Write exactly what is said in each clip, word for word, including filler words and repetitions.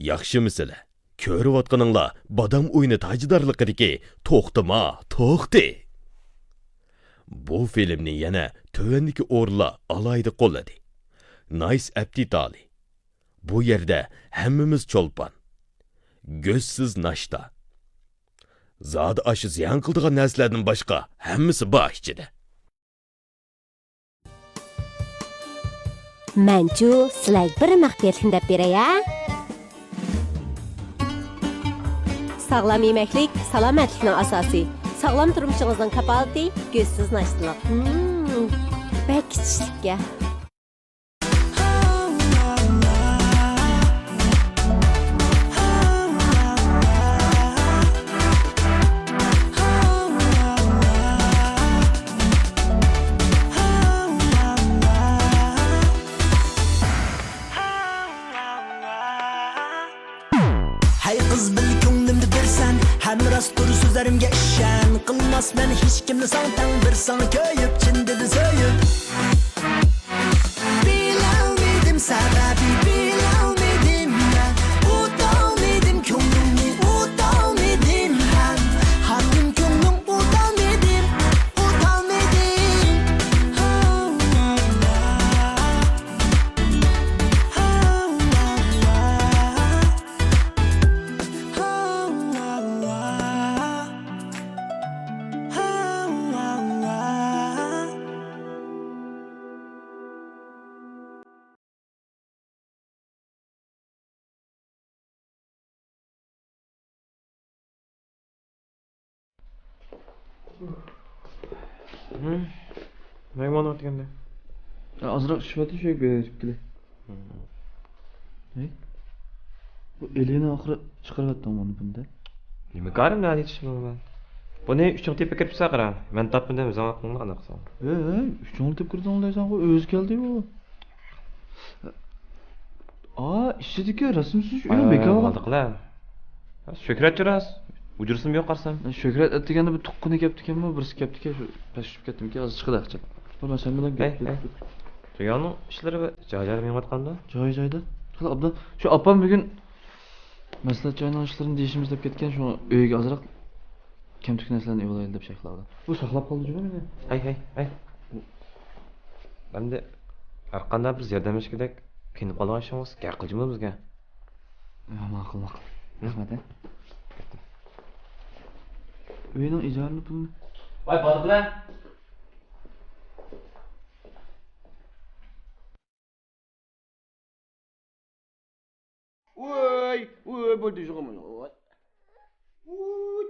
ياخشىمۇ سىلەر؟ كۆرۈۋاتقىنىڭلار بادام ئويۇنى تاجدارلىقىدىكى توختىما، توختى! بۇ فىلىمنى يەنە تۆۋەندىكى ئورۇنلار ئالاھىدە قوللىدى. نايس ئەپتىتالى. بۇ يەردە ھەممىمىز چولپان. گۆشسىز ناشتا. زادى ئاشۇ زىيان قىلىدىغان نەرسىلەردىن باشقا ھەممىسى بار ئىچىدە. مەنچۇ سىلەرگە بىر مەخپىيەتلىكنى دەپ بېرەي ھە. ساغلام يېمەكلىك سالامەتلىكنىڭ ئاساسى. ساغلام تۇرمۇشىڭىزنىڭ كاپالىتى گۆشسىز ناشتىلىق. مم، بەك ئىچىشلىككەن. ھەي قىز، بىل كۆڭلۈمدە بىرسەن، ھەم راستتۇر سۆزلىرىمگە ئىشەن. قىلماسمەن ھېچكىمنى ساڭا تەڭ، بىر ساڭا كۆيۈپ، چىن دىلدىن سۆيۈپ. بىلەلمىدىم سەۋەبى، بىلەلمىدىم مەن، ئۇتالمىدىم كۆڭلۈڭنى، ئۇتالمىدىم ھەم. ھاكىم كۆڭلۈڭ ئۇتالمىدىم، ئۇتالمىدىم. ھىم. نېمە بولۇۋاتىدىكەندە؟ ئازراق ئىششىۋاتىدۇ، شۇ بېرىپ كېلەي. ھەي، بۇ ئېلىنى ئاخىرى چىقىرىۋەتتىڭ بۇنى بۇندە. نېمە كارىم نەدە يېتىشىمەن؟ بۇنى ئۈچىڭ تېپىپ كىرىپسىز قارا. مەن تاپمىدىم، ئۆزۈڭ ئاپتىڭلار قانداق قىلساڭ. ھەي، ھەي، ئۈچىڭ تېپىپ كىردىڭ دەيسەنغۇ، ئۆزى كەلدى بۇ. ئا، ئىچىدىكى رەسىم سىزىش ئۆينىڭ بىكارى. شۆھرەتچۇ راست. ئۇجرىسىمۇ يوق قارىسام. شۆھرەت ئەتىگەندە بىر تۇغقىنى كەپتىكەنمۇ، بىرسى كەپتىكەن، شۇ پەسلىشىپ كەتتىمكەن، ھازىر چىقىدۇ ئەخچەم. بۇ مەن سەن بىلەن گەپ. تۇياننىڭ ئىشلىرى جاي-جايدا مېڭىۋاتقاندۇ؟ جاي-جايدا. خېلى ئابدان. شۇ ئاپام بۈگۈن مەسلىھەت جايىنىڭ ئىشلىرىنى دېيىشىمىز دەپ كەتكەن، شۇڭا ئۆيگە ئازراق كەمتۈك نەرسىلەرنى ئېلىۋالايلى دەپ شەكلى ئالدى. ئۇ ساقلاپ قالدى جۇمۇ مېنى. ھەي، ھەي، ھەي. ئەمدى ھەرقانداق بىر ياردەملەشكۈدەك قىينىلىپ قالغان ئىشىڭىز گەپ قىلجىمۇ بىزگە. ھە، ماقۇل، ماقۇل. ھە؟ رەھمەت، ھە. ئۆينىڭ ئىجارىنى پۇلىنى. ۋاي، بالىلار! ۋوي، ۋوي، بولدى، يوقمۇ؟ ۋوي. ۋوي.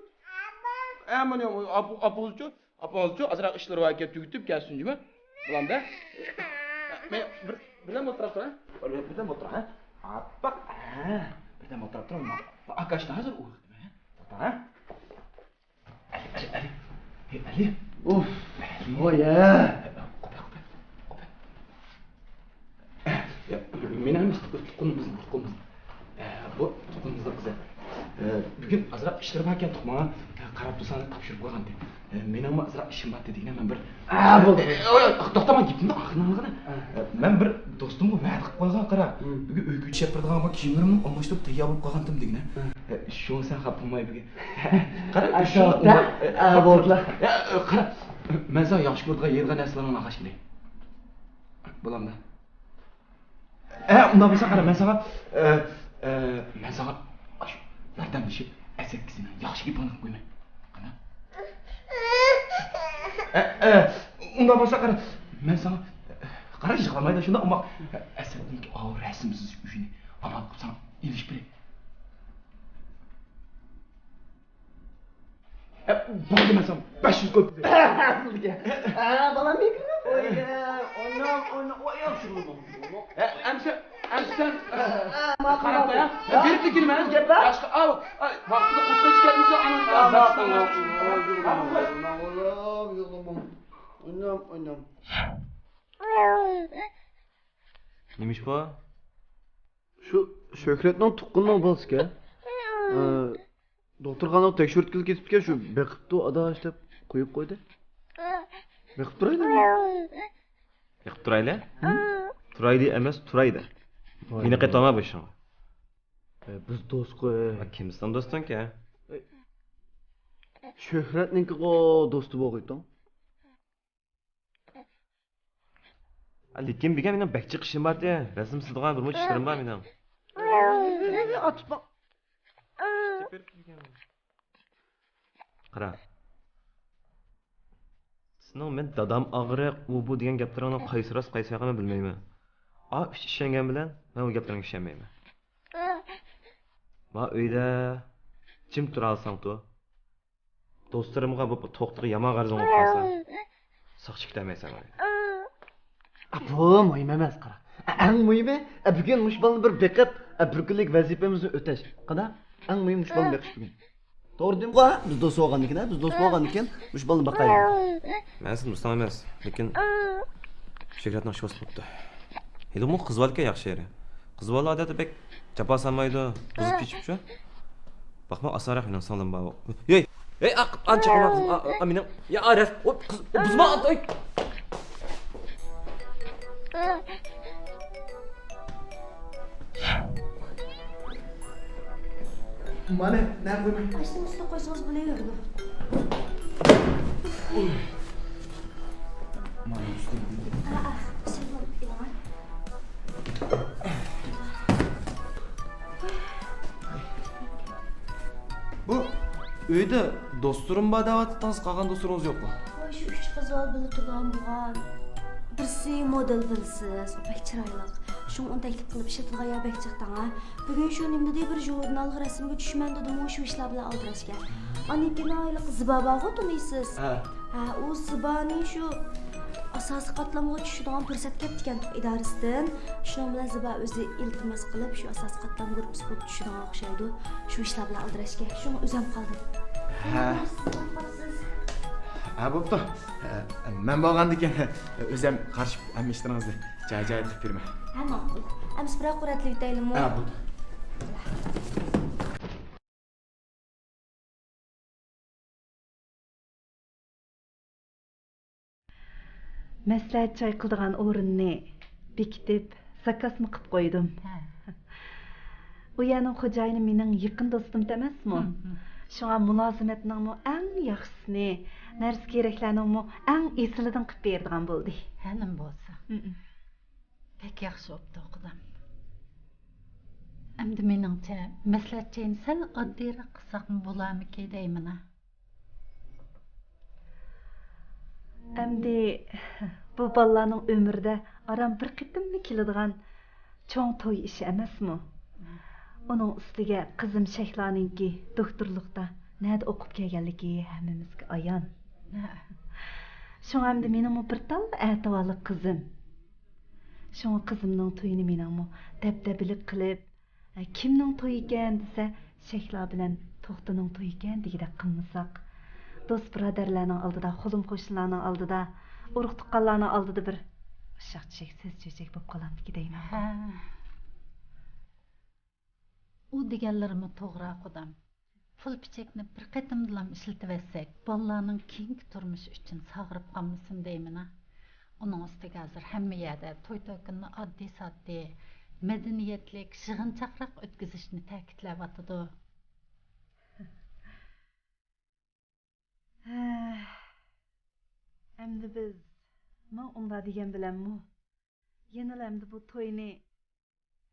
ئە، مانا، ئاپا، ئاپىڭىزچۇ؟ ئاپىڭىزچۇ؟ ئازراق ئىشلىرى بار ئىكەن، تۈگىتىپ كەلسۇن جۇمۇ. بولامدۇ؟ مەن بىر، بىردەم ئولتۇراپ تۇرۇڭ. بىردەم ئولتۇراڭ، ھە؟ ئاپپاق. ھە، بىردەم ئولتۇراپ تۇرۇڭ. ئاكاشتا ھازىر ئويغىتىمەن، ھە؟ توختاڭ، ھە؟ ئەلى، ئەلى، ئەلى. ھەي، ئەلى. ئۇف. ئەلى. ۋاي، ھە. قوپە، قوپە، قوپە. يا، مېنىڭ ئەمەس، تۇغقىنىمىزنىڭ، تۇغقىنىمىزنىڭ. ئە، بۇ تۇغقىنىمىزنىڭ قىزى. ئە، بۈگۈن ئازراق ئىشلىرى باركەن، تۇغما. ئە، قاراپ تۇرساڭ، تاپشۇرۇپ قويغانتى. ئە، مېنىڭمۇ ئازراق ئىشىم بار دېگىنە، مەن بىر. ئا، بولدى. ئە، ئوي، ئوي، توختاما، گېپىمنىڭ ئاخىرىنى ئاڭلىغىنا. ئە، مەن بىر دوستۇمغا ۋەدە قىلىپ قويغان، قارا. ھىم. بۈگۈن ئۆيگە چۈشۈپ بېرىدىغان بىر كىيىملىرىمنى ئالماشتۇرۇپ تەييار بولۇپ قالغانتىم دېگىنە. ھە. ئە، شۇڭا سەن خاپا بولماي بۈگۈن. قارا، ئە، شۇنداق شۇنداق، ئە، ئە، بولدىلا. ئە، ئە، قارا، مەن ساڭا ياخشى كۆرىدىغان، يەيدىغان نەرسىلەرنى ئالغاچ كېلەي. بولامدۇ؟ ئە، ئۇنداق بولسا قارا، مەن ساڭا، ئە، ئە، مەن ساڭا ئاشۇ ياردەملىشىپ، ئەسەتكىسىنىڭ ياخشى گېپىڭنى قىلىپ قويىمەن. قانداق؟ ئە، ئە، ئۇنداق بولسا قارا، مەن ساڭا، قارا، يىغلىمايلا شۇنداق، ئەمما ئەسەتنىڭكى ئاۋۇ رەسىمسىز ئۆيىنى ئامال قىلىپ ساڭا ئېلىشىپ بېرەي. ئە، بولدى، مەن ساڭا بەش يۈز قويۇپ بېرەي. ھە، بالام، مېنى كىرگۈزۈپ قويدى. ئويناڭ، ئويناڭ، ئويناڭ، شۇ. ئە، ئەمسە، ئەمسە سەن، قاراپ قوي، ھە؟ بېرىپ كېلىمەن. گەپ بار. باشقا، ئاۋ، ئاي، ۋاقتىدا قوشقاچ كەتمىسە، ئانا. ئويناڭ، ئويناڭ. نېمە ئىش بۇ؟ شۇ شۆھرەتنىڭ تۇغقىنىنىڭ بالىسىكەن. ئە، دوختۇرخانىغا تەكشۈرتكىلى كېتىپتىكەن، شۇ بېقىپ تۇر، ئادا ئىشلەپ قويۇپ قويدى. بېقىپ تۇرايلى. بېقىپ تۇرايلى؟ ھىم؟ تۇرايلى ئەمەس، تۇرايلى. ۋاي. مېنى قېتىڭا بېشىڭ. ئە، بىز دوستقۇ. ئە، كىمسىڭ دوستۇڭكى؟ شۆھرەتنىڭكىغۇ دوستى بولغىيتتىڭ. لېكىن بۈگۈن مېنىڭ بەك جىق ئىشىم بار ئىدى. رەسىم سىزىدىغان بىر مۇنچە ئىشلىرىم بار مېنىڭ. قارا. سېنىڭ مەن دادام ئاغرىق، ئۇ بۇ دېگەن گەپلىرىڭنىڭ قايسى راست، قايسى يالغان مەن بىلمەيمەن. ئا ئۈچ ئىشەنگەن بىلەن مەن ئۇ گەپلىرىڭگە ئىشەنمەيمەن. ما ئۆيدە جىم تۇرالىساڭتۇ. دوستلىرىمغا بۇ توختىغا يامان غەرىزىڭ بولۇپ قالسا، ساقچى كۈتەلمەيسەن ئۇنى. بۇ مۇھىم ئەمەس، قارا. ئەڭ مۇھىمى، بۈگۈن مۇشۇ بالىنى بىر بېقىپ، بىر كۈنلۈك ۋەزىپىمىزنى ئۆتەش. قانداق؟ ئەڭ مۇھىم مۇشۇ بالىنى بېقىش بۈگۈن. توغرا دېدىمغۇ؟ بىز دوست بولغاندىكىن، بىز دوست بولغاندىكىن مۇشۇ بالىنى باقايلى. مەن سېنى دوستۇڭ ئەمەس، لېكىن شۆھرەتنىڭ ئىشى بولۇپتۇ. ھېلىمۇ قىز بالىكەن ياخشى يېرى. قىز بالا ئادەتتە بەك جاپا سالمايدۇ، بۇزۇپ كېچىپچۇ. باقما ئاسانراق مېنىڭ سىڭلىم بار. ھەي، ھەي، ئانچە قىلما قىزىم، مېنىڭ. يا ئارەس، قىز بۇزما. مانا، نەم قويماي. ئاشتىن ئۈستىگە قويسىڭىز بولۇۋېرىدۇ. مانا ئۈستىگە. بۇ ئۆيدە دوستلىرىم بار دەۋاتاتتىڭىز، قالغان دوستلىرىڭىز يوقمۇ؟ ۋاي، شۇ ئۈچ قىز بار بىللە تۇرىدىغان بولغان. بىرسى مودېل بىلىسىز، ئۇ بەك چىرايلىق. شۇڭا ئۇنى تەكلىپ قىلىپ ئىشلىتىدىغان يەر بەك جىق دەڭا. بۈگۈن شۇ نېمە دېدى، بىر ژۇرنالغا رەسىمگە چۈشىمەن دېدىمۇ، شۇ ئىشلار بىلەن ئالدىراشكەن. ئانىڭكىن ھېلىقى زىبا بارغۇ، تونۇيسىز؟ ھە. ھە، ئۇ زىبانى شۇ ئاساسىي قاتلامغا چۈشىدىغان پۇرسەت كەپتىكەن تۇغ ئىدارىسىدىن. شۇنىڭ بىلەن زىبا ئۆزى ئىلتىماس قىلىپ، شۇ ئاساسىي قاتلام گۇرۇپپىسىغا چۈشىدىغان ئوخشايدۇ. شۇ ئىشلار بىلەن ئالدىراش ئىكەن. شۇڭا ئۆزۈم قالدىم. ھە. ھە، بوپتۇ. مەن بولغاندىكىن ئۆزۈم قارىشىپ ھەممە ئىشلىرىڭىزنى جاي-جايىدا قىلىپ بېرىمەن. ھە، ماقۇل. ئەمىسە بىراق قۇرۇتۇۋېتەيلىمۇ؟ ھە، بولدى. مەسلىھەت چاي قىلىدىغان ئورۇننى بېكىتىپ، زاكازمۇ قىلىپ قويدۇم. ھە. ئۇ يەرنىڭ خوجايىنى مېنىڭ يېقىن دوستۇم ئەمەسمۇ؟ ھىم، ھىم. شۇڭا مۇلازىمەتنىڭمۇ ئەڭ ياخشىسىنى، نەرسە-كېرەكلەرنىڭمۇ ئەڭ ئېسىلىدىن قىلىپ بېرىدىغان بولدى. ھە، نېمە بولسا. ھىم، ھىم. بەك ياخشى بوپتۇ، قۇدام. ئەمدى مېنىڭچە، مەسلىھەت چېيىنى سەل ئاددىيراق قىلساقمۇ بولارمىكى دەيمەن-ھە. ئەمدى بۇ بالىلارنىڭ ئۆمرىدە ئاران بىر قېتىملا كېلىدىغان چوڭ توي ئىشى ئەمەسمۇ؟ ئۇنىڭ ئۈستىگە قىزىم شەھلانىڭكى دوكتورلۇقتا نەدە ئوقۇپ كەلگەنلىكى ھەممىمىزگە ئايان. شۇڭا ئەمدى مېنىڭمۇ بىر تاللا ئەتىۋارلىق قىزىم. شۇڭا قىزىمنىڭ تويىنى مېنىڭمۇ دەبدەبىلىك قىلىپ، ھە، كىمنىڭ تويى ئىكەن دېسە، شەھلا بىلەن توختىنىڭ تويى ئىكەن دېگۈدەك قىلمىساق، دوست بۇرادەرلەرنىڭ ئالدىدا، قولۇم قوشنىلارنىڭ ئالدىدا، ئۇرۇق تۇغقانلارنىڭ ئالدىدا بىر ئۇششاق چۈشەك، سۆز چۆچەك بولۇپ قالامدىكى دەيمەن. ھە. ئۇ دېگەنلىرىمۇ توغرا، قۇدام. پۇل پىچەكنى بىر قېتىمدىلام ئىشلىتىۋەتسەك، بالىلارنىڭ كېيىنكى تۇرمۇشى ئۈچۈن ساغىرىپ قالمىسۇن دەيمىنا. ئۇنىڭ ئۈستىگە ھازىر ھەممە يەردە توي-توكۇننى ئاددىي-ساددىي، مەدەنىيەتلىك، يىغىنچاقراق ئۆتكۈزۈشنى تەكىتلەۋاتىدۇ. ھە، ئەمدى بىز مىڭ ئۇنداق دېگەن بىلەنمۇ، يەنىلا ئەمدى بۇ توينى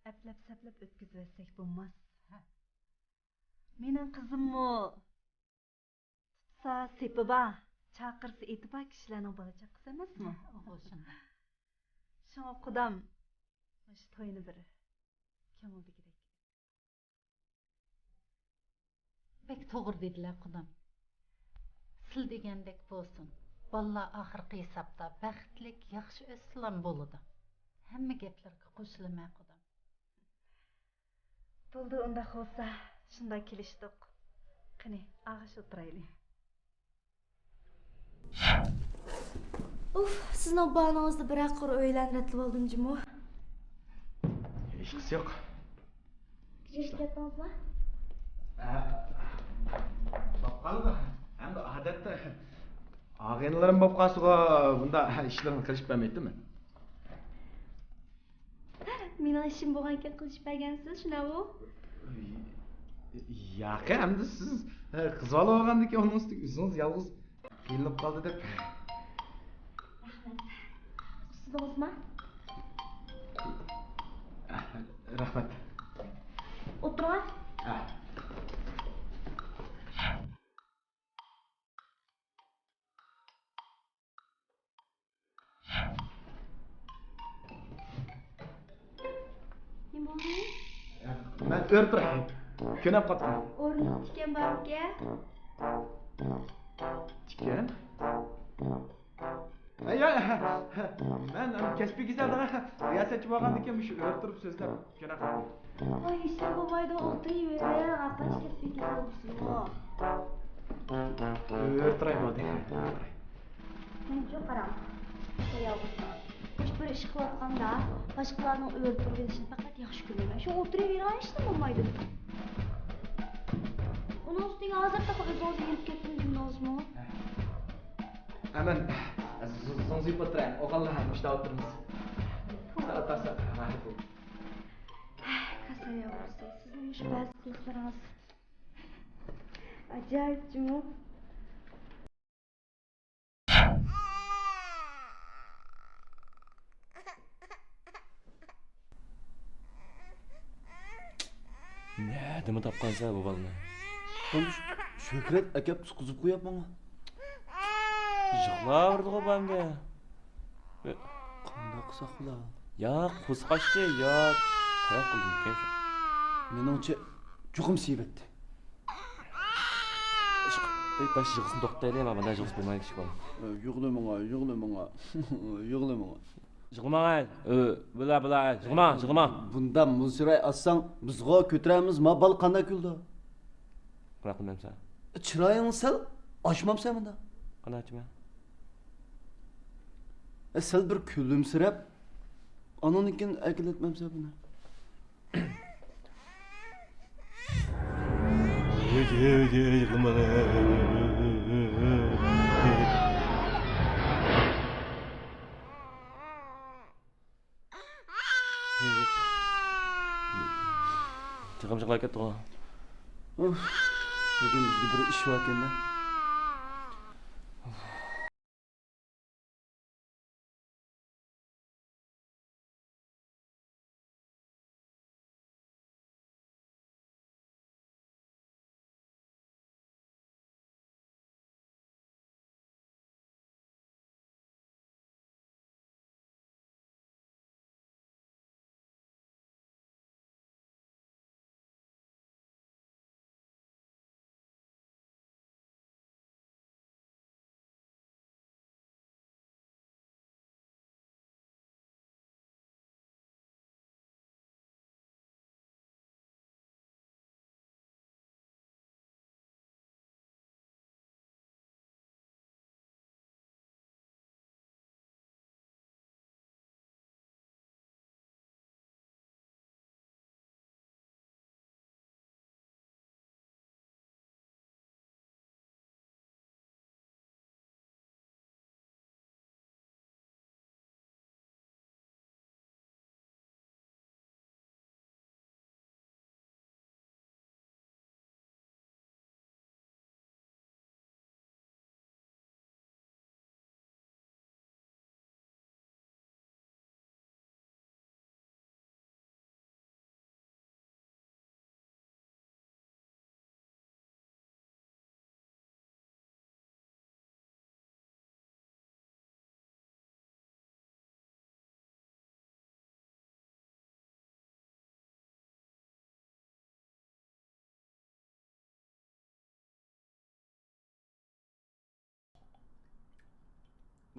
ئەپلەپ-سەپلەپ ئۆتكۈزۈۋەتسەك بولماس. ھە. مېنىڭ قىزىممۇ تۇتسا سېپى بار، چاقىرسا ئېتى بار كىشىلەرنىڭ بالا-چاقىسى ئەمەسمۇ؟ ھە، ئۇ شۇنداق. شۇڭا قۇدام مۇشۇ توينى بىر كۆڭۈلدىكىدەك. بەك توغرا دېدىلە، قۇدام. سىلە دېگەندەك بولسۇن. بالىلار ئاخىرقى ھېسابتا بەختلىك، ياخشى ئۆتسىلام بولىدۇ. ھەممە گەپلىرىگە قوشۇلىمەن، قۇدام. بولدى، ئۇنداق بولسا، شۇنداق كېلىشتۇق. قېنى، ئاغاش ئولتۇرايلى. ئۇف، سىزنىڭ بارغىنىڭىزدا بىرەر قۇر ئۆيلەرنى رەتلىۋالدىم جۇمۇ. ھېچقىسى يوق. كىرىشىپ كەتتىڭىزما؟ ھە. بولۇپ قالىدۇ. ئەمدى ئادەتتە ئاغىنىلىرىم بولۇپ قالسىغۇ، بۇنداق ئىشلىرىنى قىلىشىپ بەرمەيتتىم مەن. مېنىڭ ئىشىم بولغانكەن قىلىشىپ بەرگەنسىز، شۇنداقمۇ؟ ياق، ئەمدى سىز قىز بالا بولغاندىكىن ئۇنىڭ ئۈستىگە ئۆزىڭىز يالغۇز قىينىلىپ قالدى دەپ. رەھمەت. قۇسۇدىڭىزمۇ؟ رەھمەت. ئولتۇرۇڭ. نېمە بولدى؟ مەن ئۆرە تۇراي. كۆنۈپ قاپتىمەن. ئورنىدا تىكەن بارمىكەن؟ تىكەن؟ يا، مەن كەسپىي گۈزەلدە رىياسەتچى بولغاندىكىن مۇشۇ ئۆرە تۇرۇپ سۆزلەپ شۇنداق. ۋاي، ئىشلەر بولمايدۇ، ئولتۇرۇۋېرىڭ، ئاقاش كەسپىي گۈزەل بولسىمۇ. ئۆرە تۇراي بولدى. مەنچۇ قاراڭ، ساياۋ بولسۇن. مۇشۇ بىر ئىش قىلىۋاتقاندا باشقىلارنىڭ ئۆرە تۇرۇۋېلىشىنى پەقەت ياخشى كۆرمەيمەن. شۇ ئولتۇرۇۋېرىڭ، ھېچنېمە بولمايدۇ. ئۇنىڭ ئۈستىگە ھازىر تاپا ئۆزىڭىز يېنىپ كەتتىم دېمىدىڭىزمۇ؟ ھە، مەن زوڭزىيىپ ئولتۇراي، ئوغۇللار مۇشتا ئولتۇرىمىز. ئاتاسا، ھە، بۇ. كاسايا بولسا، سىزنىڭ مۇشۇ بەزى قىلىقلىرىڭىز ئاجايىپ جۇمۇ. نەدىمۇ تاپقانسەن بۇ بالىنى؟ شۆھرەت ئەكەپ تۇتقۇزۇپ قويۇپ ماڭا. يىغلاۋېرىدىغۇ بۇ ئەمدى. قانداق قىلساق بولا؟ يا قۇسقاچتى، يا تەرەت قىلدىمىكىن شۇ. مېنىڭچە، چوقۇم سېيىۋەتتى. ئىشقىلىپ، باش يىغىسىنى توختايلى، مانا مۇنداق يىغىسى بولمايدۇ ئىش بۇ. يىغلىماڭا، يىغلىماڭا، يىغلىماڭا. يىغلىماڭ، ئە، بىلا، بىلا، ئە، يىغلىماڭ، يىغلىماڭ. بۇنداق مۇنسىراي ئاتساڭ، بىزغۇ كۆتۈرەلمىز، ما بالا قانداق كۈلىدۇ؟ قانداق قىلمامسەن؟ چىرايىڭنى سەل ئاچمامسەن مۇنداق؟ قانداق ئاچىمەن؟ ئە، سەل بىر كۈلۈمسىرەپ، ئانىڭدىن كېيىن ئەكېلىۋەتمەمسەن بۇنى؟ تېخىمۇ يىغلاپ كەتتىغۇ. ئۇف، لېكىن بىزگە بىر ئىش باركەن-دە.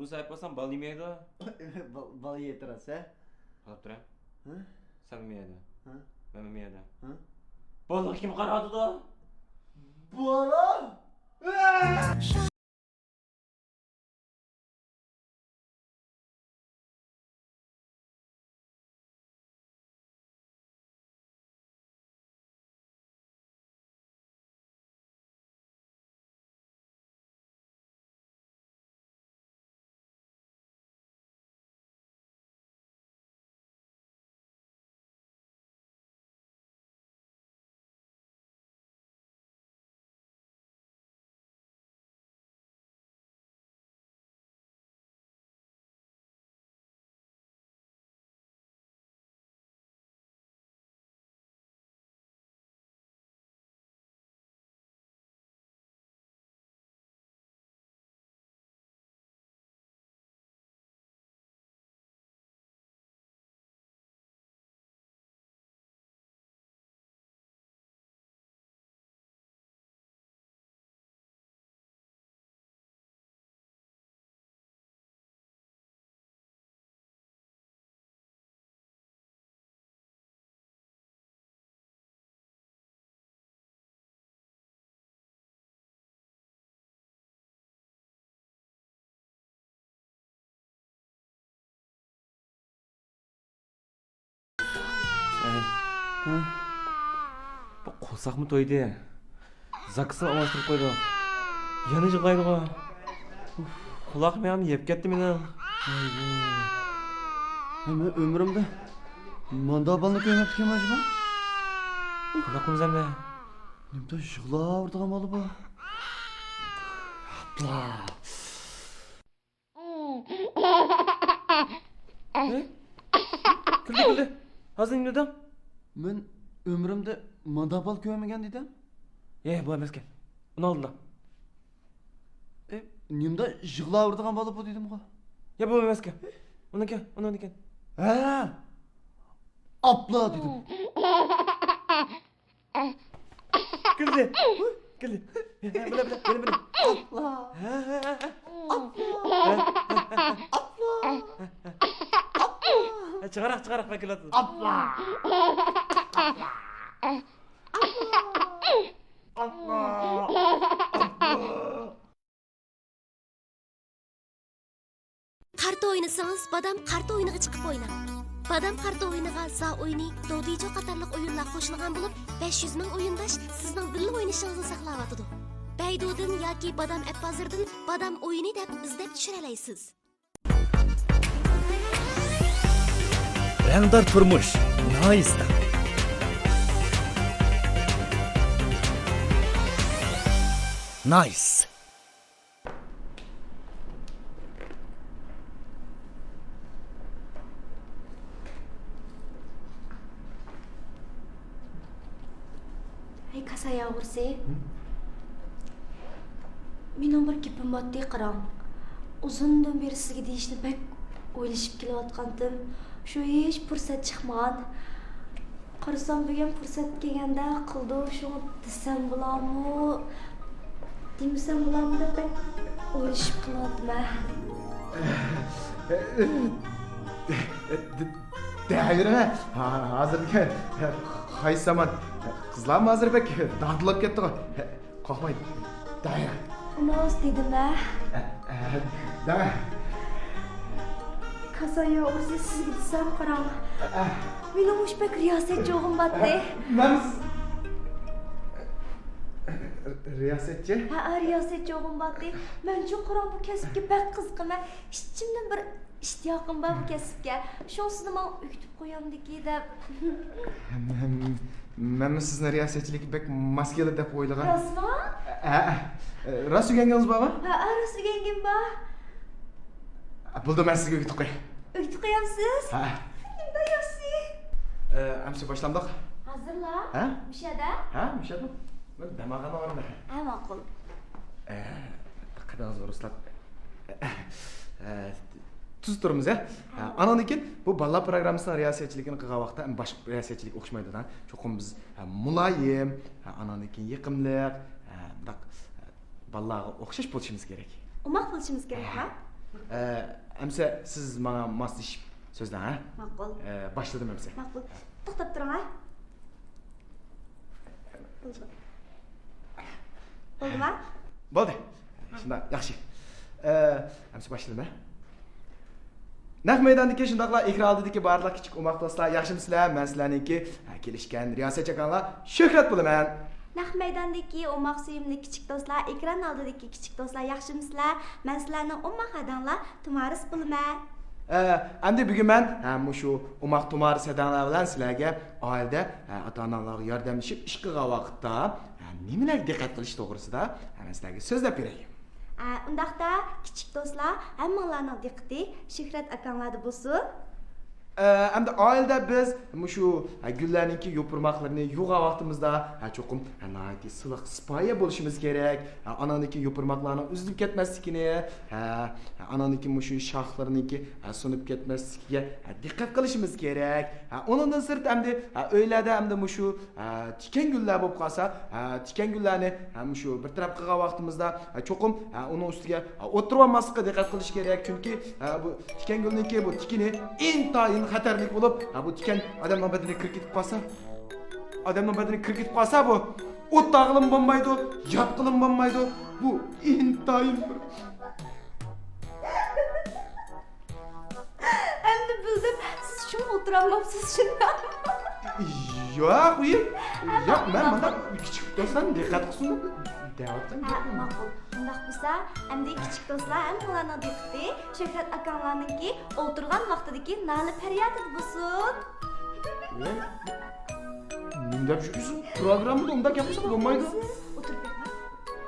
بۇ سەۋەب بولسام بالا يېمەيدۇ. بالا يەيتۇراسەن. قاراپ تۇرە. ھە؟ سەن يېمەيدۇ. ھە؟ مەن يېمەيدۇ. ھە؟ بالىغا كىم قاراۋاتىدۇ؟ بالا! ھە؟ بۇ قورساقمۇ تويدى؟ زاكىسىنى ئالماشتۇرۇپ قويدۇق. يەنە يىغلايدىغۇ. ئۇف، قۇلاقلىرىمنى يەپ كەتتى مېنىڭ. ۋاي، ۋاي. ھە، مەن ئۆمرۈمدە مانداق بالىنى كۆرمەپتىكەنمەن جۇمۇ. قانداق قىلىمىز ئەمدى؟ نېمىدە يىغلاۋېرىدىغان بالا بۇ؟ ئاپلا. ھە؟ كۈلدى، كۈلدى. ھازىر نېمە دېدىڭ؟ مەن ئۆمرۈمدە مانداق بالا كۆرمىگەن دېدىم. يە، بۇ ئەمەسكەن. ئۇنى ئالدىلا. ئە، نېمىدا يىغلاۋېرىدىغان بالا بۇ دېدىمغۇ. يە، بۇ ئەمەسكەن. ئۇنىڭكى، ئۇنىڭكى. ھە. ئاپلا دېدىم. كۈلدى. كۈلدى. بىلە، بىلە، بىلە، بىلە. ئاپلا. ھە، ھە، ھە، ھە. ئاپلا. ئاپلا. ئاپلا. ھە، چىقاراق، چىقاراق، مەن كۈلۈۋاتىمەن. ئاپلا. ئاپلا. ئاپلا. ئاپلا. قارتا ئوينىسىڭىز، بادام قارتا ئويۇنىغا چىقىپ ئويناڭ. بادام قارتا ئويۇنىغا زا ئويۇنى، دودىجو قاتارلىق ئويۇنلار قوشۇلغان بولۇپ، بەش يۈز مىڭ ئويۇنداش سىزنىڭ بىللە ئوينىشىڭىزنى ساقلاۋاتىدۇ. بەيدۇدىن ياكى بادام ئەپ بازىرىدىن بادام ئويۇنى دەپ ئىزدەپ چۈشۈرەلەيسىز. رەڭدار تۇرمۇش نايستا. نايس. ھەي، كاسايا ئوغرىسى. ھە؟ مېنىڭ بىر گېپىم بارتتى، قاراڭ. ئۇزۇندىن بېرى سىزگە دېيىشنى بەك ئويلىشىپ كېلىۋاتقانتىم. شۇ ھېچ پۇرسەت چىقمىغان. قارىسام، بۈگۈن پۇرسەت كەلگەندە قىلىدۇ، شۇڭا دېسەم بولامۇ، دېمىسەم بولامۇ دەپ بەك ئويلىشىپ قېلىۋاتىمەن. دەۋېرىڭە، ھازىر دېگەن قايسى زامان؟ قىزلارمۇ ھازىر بەك دادىلاپ كەتتىغۇ. قورقماي، دەڭ. ئۇناۋۇس دېدىم-ھە. ئە، ئە، دەڭ. كاسايا ئوغرىسى، سىزگە دېسەم قاراڭ. ئە. مېنىڭ مۇشۇ بەك رىياسەتچى ئوغۇم باتتى. ئە، مەن رىياسەتچى؟ ھە، ھە، رىياسەتچى ئوغۇم باتتى. مەنچۇ قاراڭ بۇ كەسىپكە بەك قىزىقىمەن. ئىچىمدىن بىر ئىشتىياقىم بار بۇ كەسىپكە. شۇڭا سىزنى ماڭا ئۆگىتىپ قويامدىكى دەپ. مەن، مەنمۇ سىزنى رىياسەتچىلىككە بەك ماس كېلىدۇ دەپ ئويلىغان. راستمۇ؟ ھە، ھە. راست ئۆگەنگىنىڭىز بارمۇ؟ ھە، ھە، راست ئۆگەنگىنىم بار. بولدى، مەن سىزگە ئۆگىتىپ قوياي. ئۆگىتىپ قويامسىز؟ ھە. نېمە ياخشى. ئە، ئەمسە باشلامدۇق؟ ھازىرلا؟ ھە؟ مۇشۇ يەردە؟ ھە، مۇشۇ يەردە. مەن دەم ئالغان ئورۇندا. ھە، ماقۇل. ئە، دىققىتىڭىزنى رۇسلاپ. ئە، تۈز تۇرىمىز، ھە؟ ھە، ئاناندىن كېيىن بۇ بالىلار پروگراممىسىنىڭ رىياسەتچىلىكىنى قىلغان ۋاقىتتا، ئەمما باشقا رىياسەتچىلىك ئوخشىمايدۇ، ھە؟ چوقۇم بىز، ھە، مۇلايىم، ھە، ئاناندىن كېيىن يېقىملىق، ھە، مۇنداق، ھە، بالىلارغا ئوخشاش بولۇشىمىز كېرەك. ئوماق بولۇشىمىز كېرەك، ھە؟ ھە. ئە، ئەمسە سىز ماڭا ماسلىشىپ سۆزلەڭ، ھە؟ ماقۇل. ئە، باشلىدىم ئەمسە. ماقۇل. توختاپ تۇرۇڭ، ھە؟ بولدىمۇ؟ بولدى. شۇنداق، ياخشى. ئە، ئەمسە باشلىدىم، ھە؟ نەق مەيداندىكى، شۇنداقلا ئېكران ئالدىدىكى بارلىق كىچىك ئوماق دوستلار، ياخشىمۇسىلەر؟ مەن سىلەرنىڭكى، ھە، كېلىشكەن رىياسەتچى ئاكاڭلار شۆھرەت بولىمەن. نەق مەيداندىكى ئوماق سۆيۈملۈك كىچىك دوستلار، ئېكران ئالدىدىكى كىچىك دوستلار، ياخشىمۇسىلەر؟ مەن سىلەرنىڭ ئوماق ھەدەڭلار تۇمارىس بولىمەن. ئە، ئەمدى بۈگۈن مەن، ھە، مۇشۇ ئوماق تۇمارىس ھەدەڭلار بىلەن سىلەرگە ئائىلىدە، ھە، ئاتا-ئانىلارغا ياردەملىشىپ ئىش قىلغان ۋاقىتتا، ھە، نېمىلەرگە دىققەت قىلىش توغرىسىدا، ھە، مەن سىلەرگە سۆزلەپ بېرەي. ئە، ئۇنداقتا، كىچىك دوستلار، ھەممىڭلارنىڭ دىققىتى شۆھرەت ئاكاڭلاردا بولسۇن. ئە، ئەمدى ئائىلىدە بىز مۇشۇ، ھە، گۈللەرنىڭكى يوپۇرماقلىرىنى يۇغان ۋاقتىمىزدا، ھە، چوقۇم، ھە، ناھايىتى سىلىق، سىپايە بولۇشىمىز كېرەك. ھە، ئاناندىكى يوپۇرماقلارنىڭ ئۈزۈلۈپ كەتمەسلىكىنى، ھە، ھە، ئاناندىكى مۇشۇ شاخلىرىنىڭكى، ھە، سۇنۇپ كەتمەسلىكىگە، ھە، دىققەت قىلىشىمىز كېرەك. ھە، ئۇنىڭدىن سىرت ئەمدى، ھە، ئۆيلەردە ئەمدى مۇشۇ، ھە، تىكەن گۈللەر بولۇپ قالسا، ھە، تىكەن گۈللەرنى، ھە، مۇشۇ بىر تەرەپ قىلغان ۋاقتىمىزدا، ھە، چوقۇم، ھە، ئۇنىڭ ئۈستىگە، ھە، ئولتۇرۇۋالماسلىققا دىققەت قىلىش كېرەك. چۈنكى، ھە، بۇ تىكەن گۈلنىڭكى بۇ تىكىنى ئىنتايىن خەتەرلىك بولۇپ، ھە، بۇ تىكەن ئادەمنىڭ بەدىنىگە كىرىپ كېتىپ قالسا، ئادەمنىڭ بەدىنىگە كىرىپ كېتىپ قالسا، بۇ ئوت تاغىلىمۇ بولمايدۇ، ياتقىلىمۇ بولمايدۇ. بۇ ئىنتايىن بىر ئەمدى بىلدىم، سىز شۇڭا ئولتۇرالماپسىز، شۇنداقمۇ؟ ياق، ئۇيى. ياق، مەن ماقۇل. مانداق كىچىك دوستلارنى دىققەت قىلسۇن دەپ دەۋاتقان ھە، گەپمۇ. ماقۇل. ئۇنداق بولسا، ئەمدى كىچىك دوستلار ھەم ئۇلارنىڭ دىققىتى شۆھرەت ئاكاڭلارنىڭكى ئولتۇرغان ۋاقتىدىكى نالە پەريادىدا بولسۇن. ئوي، نېمە دەپ يۈرىسىز؟ پروگراممىدا ئۇنداق گەپ قىلساق بولمايدۇ. ئولتۇرۇپ بېقىڭ.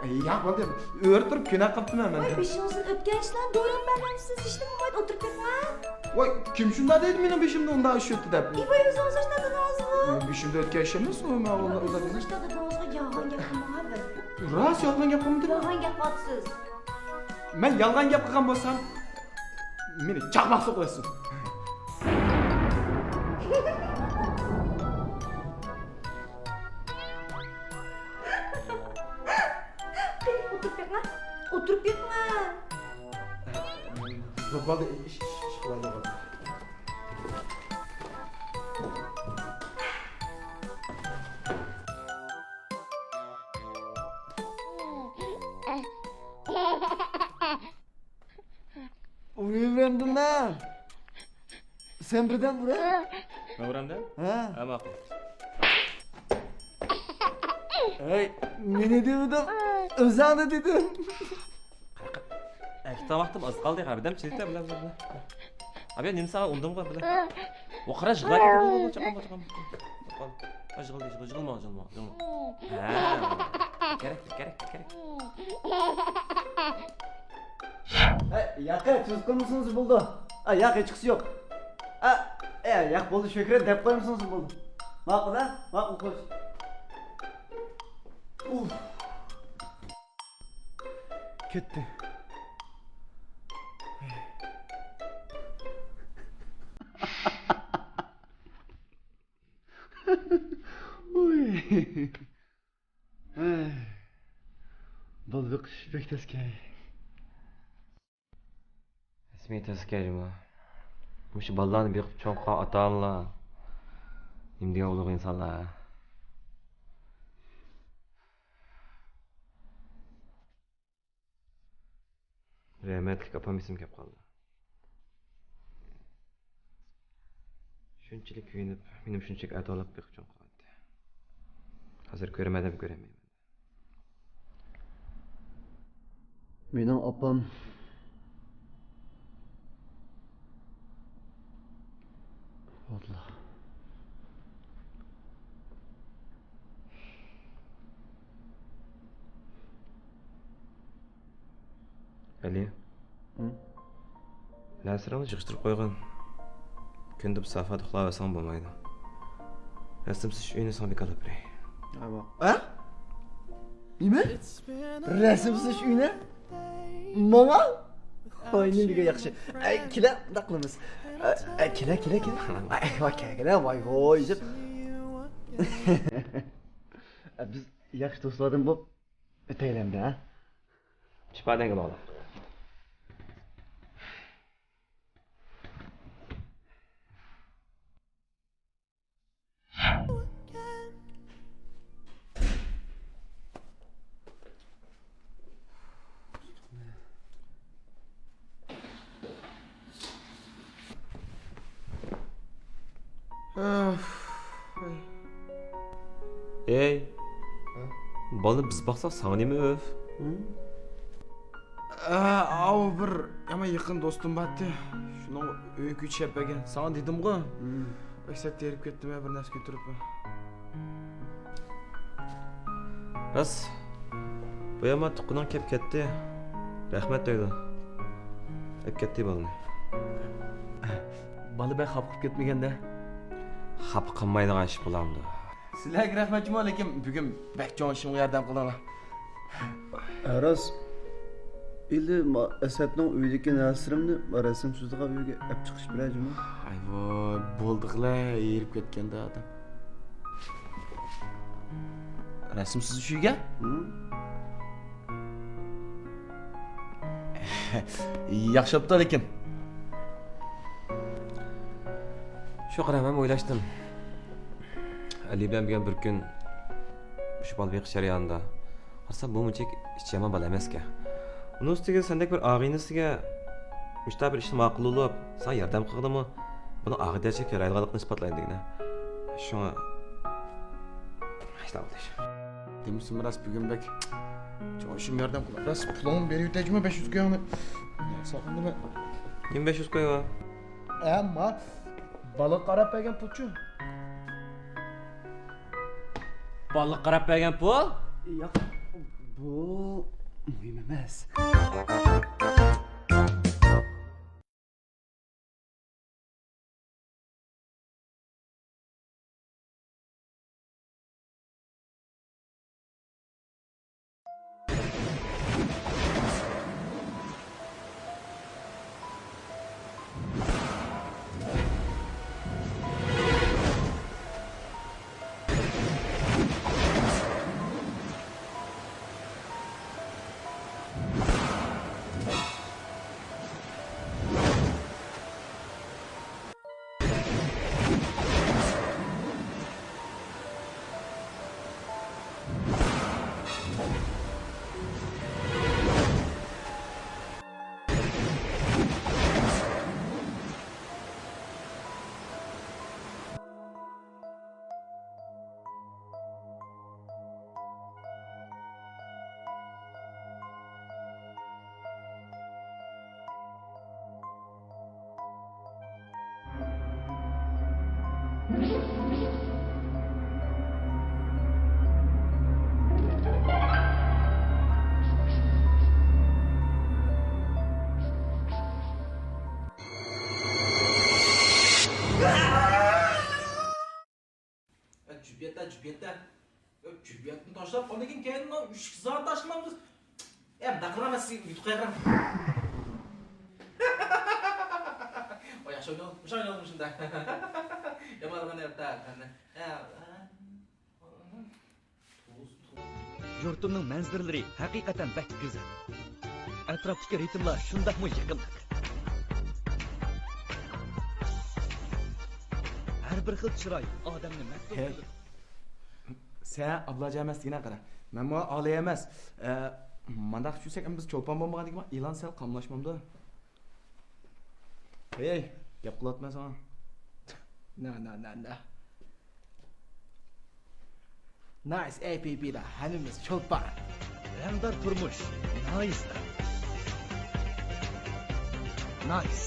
ئەي، ياق، بولدى. ئۆرە تۇرۇپ كۆنۈپ قاپتىمەن مەن. ۋاي، بېشىڭىزدىن ئۆتكەن ئىشلارنى دورا بەرمەمسىز، ھېچنېمە بولمايدۇ، ئولتۇرۇپ بېقىڭ. ۋاي، كىم شۇنداق دەيدۇ مېنىڭ بېشىمدا ئۇنداق ئىش ئۆتتى دەپ؟ ئى، ۋاي، ئۆزىڭىز ئاشۇنداق دېدىڭىزغۇ. مېنىڭ بېشىمدا ئۆتكەن ئىش ئەمەسقۇ، مەن ئۇنداق، ئۇنداق ئۆزىڭىز دېمەم. ئاشۇنداق دېدىڭىزغۇ، يالغان گەپ قىلماڭ، ھە، بىر. راست يالغان گەپ قىلمىدىم. يالغان گەپ قىلىۋاتىسىز. مەن يالغان گەپ قىلغان بولسام، مېنى چاقماق سوقۇۋەتسۇن. قېنى، ئولتۇرۇپ بېقىڭ. ئولتۇرۇپ بېقىڭ. بولدى، ئىش، ئىش، ئىش قىلايلى، بولدى. ئۇرۇۋەردىم مەن. سەن بىردەم ئۇر. مەن ئۇرامدۇ؟ ھە. ھە، ماقۇل. ھەي، مېنى دېمىدىم، ئۆزۈڭنى دېدىم. ئەكتە ۋاقتىم ئاز قالدى، ھە، بىردەم چىلتا بىلەن، بىلەن، بىلەن. ئابىيە، نېمە ساڭا ئۇندىمغا بىلەن. ۋاقارا يىغلاپ كەتتى، چاقام، چاقام. يىغلىدى، يىغلىدى، يىغلىما، يىغلىما، يىغلىما. ھە، كېرەك، كېرەك، كېرەك. ھە، ياقى، تۈز قىلمىسىڭىز بولىدۇ. ھە، ياق، ھېچقىسى يوق. ھە، ھە، ياق، بولدى، شۆھرەت دەپ قويمىسىڭىز بولىدۇ. ماقۇل، ھە؟ ماقۇل، خوش. ئۇھ. كەتتى. ئۇي. ھەي. بالا بېقىش بەك تەسكەي. رەسمىي تەسكەي جۇمۇ. مۇشۇ بالىلارنى بېقىپ چوڭ قىلغان ئاتا-ئانىلار نېمە دېگەن ئۇلۇغ ئىنسانلار. رەھمەتلىك ئاپام ئېسىمگە كەپ قالدى. شۇنچىلىك كۆيۈنۈپ، مېنىمۇ شۇنچىلىك ئەتىۋارلاپ بېقىپ چوڭ قىلغانىدى. ھازىر كۆرىمەن دەپ كۆرەلمەيمەن. مېنىڭ ئاپام. ئاللا. ئەلى. ھە؟ نەرسىلىرىڭنى يىغىشتۇرۇپ قويغىن. كۈندە بىر سافادا ئۇخلاۋەرسەڭ بولمايدۇ. رەسىم سىزىش ئۆيىنى ساڭا بىكارلاپ بېرەي. ھە؟ نېمە؟ رەسىم سىزىش ئۆيىنى؟ ماڭا؟ ۋاي، نېمە دېگەن ياخشى. ئەي، كېلە، مۇنداق قىلىمىز. ئەي، كېلە، كېلە، كېلە. ئەي، ۋاي، كەلگىلە، ۋاي، ۋاي، دەپ. ئە، بىز ياخشى دوستلاردىن بولۇپ ئۆتەيلى ئەمدى، ھە؟ ئىپادەڭگە باغلىق. ئەي. ھە؟ بالىنى بىز باقساق ساڭا نېمە ئۆف؟ ھە؟ ئە، ئاۋۇ بىر يامان يېقىن دوستۇم بارتى. شۇنىڭ ئۆيىنى كۆچۈرۈپ بەرگەن. ساڭا دېدىمغۇ؟ ھىم. بەك سەت ھېرىپ كەتتىم، بىر نەرسە كۆتۈرۈپ. راست. بۇ يامان تۇغقىنىڭ كەپ كەتتى. رەھمەت دەيدۇ. ئەپ كەتتى بالىنى. بالا بەك خاپا قىلىپ كەتمىگەندە؟ خاپا قىلمايدىغان ئىش بولامدۇ؟ سىلەرگە رەھمەت جۇمۇ، لېكىن بۈگۈن بەك چوڭ ئىشىمغا ياردەم قىلدىڭلار. ھە، راست. ئىلى، ما-، ئەسەتنىڭ ئۆيىدىكى نەرسىلىرىمنى ما رەسىم سىزىدىغان ئۆيگە ئەپ چىقىش بىلەن جۇمۇ. ئاي ۋاي، بولدىغىلە، ھېرىپ كەتكەندە ئادەم. رەسىم سىزىش ئۆيگە؟ ھىم. ياخشى بوپتۇ لېكىن. شۇ قارا، مەن ئويلاشتىم. ئەلى بىلەن بۈگۈن بىر كۈن مۇشۇ بالا بېقىش جەريانىدا قارىسام، بۇ مۇنچىلىك ئىچى يامان بالا ئەمەسكەن. ئۇنىڭ ئۈستىگە سەندەك بىر ئاغىنىسىگە مۇشۇنداق بىر ئىشنى ماقۇل بولۇپ، ساڭا ياردەم قىلغىنىمۇ بۇنىڭ ئاغىنىدارچىلىككە رايىدىغانلىقىنى ئىسپاتلايدۇ دېگىنە. شۇڭا ئىشتاۋۇلداش. دېمىسىمۇ راست بۈگۈن بەك چوڭ ئىشىم ياردەم قىلدى. راست پۇلۇڭنى بېرىۋېتەيچىمۇ بەش يۈز كويۇڭنى. ساقلىدىمەن. نېمە بەش يۈز كوي بار؟ ئەمما بالىغا قاراپ بەرگەن پۇلچۇ. بالىغا قاراپ بەرگەن پۇل؟ ياق، بۇ مۇھىم ئەمەس. ئە، جۈپيەتتە، جۈپيەتتە. ئە، جۈپيەتنى تاشلاپ، ئاندىن كېيىن كەينىدىن ئۈچ زات تاشلىمامدىز. ئە، مۇنداق قىلغان مەن سىزگە يۇتۇق قايغۇرام. ئۇ ياخشى ئوينىدىڭىز، مۇشۇ ئوينىدىڭىز مۇشۇنداق. يامان قىلغان يەپتە. ئە، ئە. يۇرتۇمنىڭ مەنزىرىلىرى ھەقىقەتەن بەك گۈزەل. ئەتراپتىكى رىتىملار شۇنداقمۇ يېقىملىق. ھەر بىر خىل چىراي ئادەمنى مەپتۇن ھەي. قىلىدۇ. سەن ئابلاجان ئەمەس دېگىنە قارا. مەنمۇ ئالىي ئەمەس. ئە، مانداق چۈشسەك، ئەمما بىز چولپان بولمىغاندىكىن ئېلان سەل قاملاشمامدۇ؟ ھەي، گەپ قىلىۋاتىمەن ساڭا. نە، نە، نە، نە. نايس، ئەي پىپىدا ھەممىمىز چولپان. رەڭدار تۇرمۇش، نايس. نايس.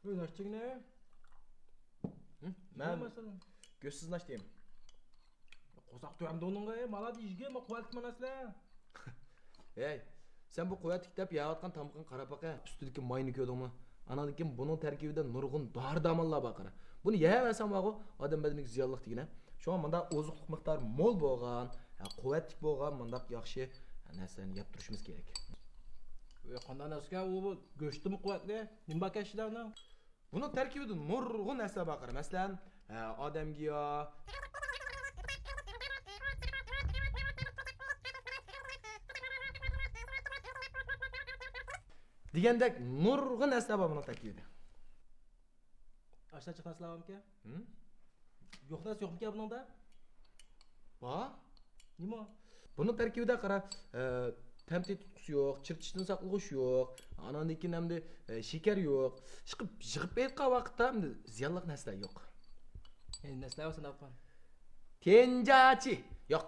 ئۆي ناشتىگىنى. مەن گۆشسىز ناشتىيم. قورساق تۆۋەمدە ئۇنىڭغا، مالا دېيىشكە، ما قۇۋۋەتلىك ماناسلە. ھەي، سەن بۇ قۇۋۋەتلىك دەپ يەۋاتقان تامىقىڭغا قاراپ باقە. ئۈستىدىكى ماينى كۆردۈڭمۇ؟ ئاناندىن كېيىن بۇنىڭ تەركىبىدە نۇرغۇن دارى دارمانلار بار قارا. بۇنى يەۋەرسەڭ بارغۇ، ئادەم بەدىنىگە زىيانلىق دېگىنە. شۇڭا مۇنداق ئوزۇقلۇق مىقدارى مول بولغان، ھە، قۇۋۋەتلىك بولغان مۇنداق ياخشى نەرسىلەرنى يەپ تۇرۇشىمىز كېرەك. ئۆي، قانداق نەرسىكەن ئۇ، بۇ گۆشتىمۇ قۇۋۋەتلىك؟ نېمە باركەن ئىچىدە ئۇنىڭ؟ بۇنىڭ تەركىبىدە نۇرغۇن نەرسىلەر بار قارا. مەسىلەن، ھە، ئادەم گىياھ دېگەندەك نۇرغۇن نەرسىلەر بار بۇنىڭ تەركىبىدە. ئاشۇنداق جىق نەرسىلەر بارمىكەن؟ ھىم؟ يوق نەرسە يوقمىكەن بۇنىڭدا؟ بار. نېمە؟ بۇنىڭ تەركىبىدە قارا، ئە، تەم تېتىتقۇسى يوق، چىرىتىشتىن ساقلىغۇچ يوق، ئاناندىن كېيىن ئەمدى، ئە، شېكەر يوق. ئىشقىلىپ يىغىپ ئېيتقان ۋاقىتتا ئەمدى زىيانلىق نەرسىلەر يوق. ئە، نەرسىلەر بار سانداق. تېنجاچى يوق.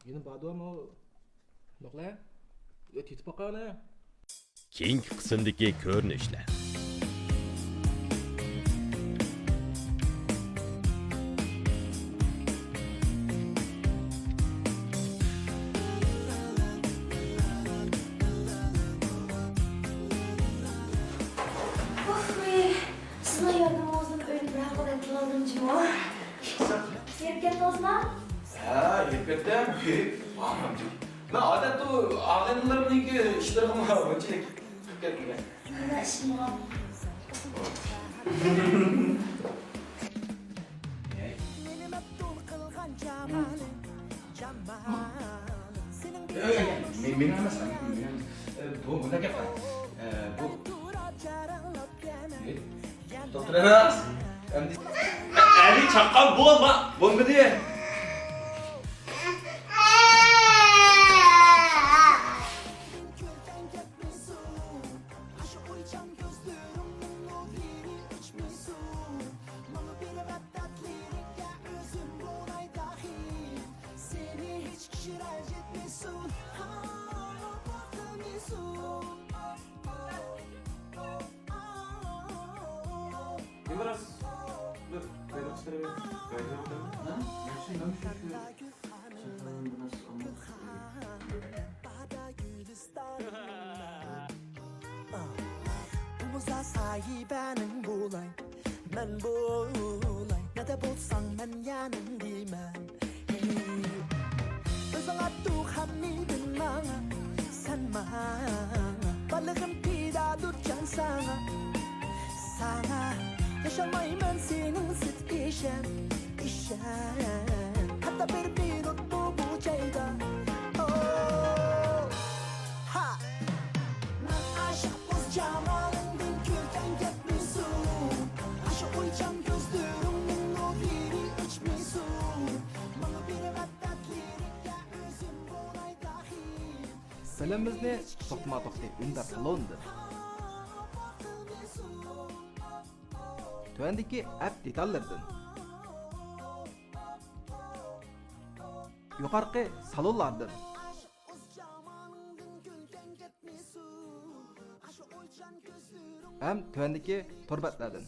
يەنە باردۇ ئەمما. نوقلە؟ ئۆتۈپ باققانە. كېيىنكى قىسىمدىكى كۆرۈنۈشلەر. ئۇھ، ۋەي، سىزنىڭ ياردىمىڭىزدىن ئۆينى بىر ھەپتىدىن تىلالدىم جۇمۇ. ھېرىپ كەتتىڭىزما؟ ھە، ھېرىپ كەتتىم. مەن ئادەتتە ئاغىنىلىرىمنىڭكى ئىشلىرىغىمۇ ئۇنچىلىك كىرىپ كەتمىگەن. نېمە ئىشىڭ بار؟ ئەي، مېنىڭ ئەمەس، مېنىڭ ئەمەس. ئە، بۇ، بۇنداق گەپ بار. ئە، بۇ. ئە، توختاپ تۇرۇڭ. ئەمدى. ئەلى چاققان بولما، بولمىدى. ئاشۇ ئويچان Biraz bir kaynak çıkarayım. Kaynak çıkarayım. Ha? Yaxşı, yaxşı, yaxşı. Biraz olmaz. بۇمۇزا ساھىبەنىڭ بولاي، مەن بولاي، نەدە بولساڭ مەن يانىڭدىمەن. ئۆزۈڭ ئاتتۇق ھەممىدىن ماڭا، سەن ماڭا، بارلىقىم پىدادۇر جان ساڭا. ساڭا ياشالمايمەن سېنىڭسىز. ئىشەن، ئىشەن، ھەتتا بىر مىنۇتمۇ بۇ جايدا. ئوو، ھا! مەن ئاشىق ئۆز جامالىڭدىن، كۆزدىن كەتمىسۇن. ئاشۇ ئويچان كۆزلىرىڭنىڭ نۇرلىرى ئۆچمىسۇن. ماڭا بېرىۋەت دەردلىرىڭگە ئۆزۈم بولاي داخىل. فىلىمىمىزنى توختىما توختى ئۈندەر سالوندىن. تۆۋەندىكى ئەپ دېتاللىرىدىن، يۇقارقى سالونلاردىن ھەم تۆۋەندىكى تور بەتلەردىن.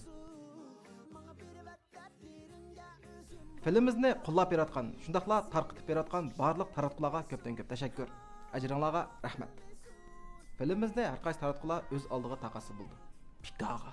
فىلىمىمىزنى قوللاپ بېرىۋاتقان، شۇنداقلا تارقىتىپ بېرىۋاتقان بارلىق تاراتقۇلارغا كۆپتىن كۆپ تەشەككۈر. ئەجرىڭلارغا رەھمەت. فىلىمىمىزنى ھەر قايسى تاراتقۇلار ئۆز ئالدىغا تارقاتسا بولىدۇ. پىكاغا.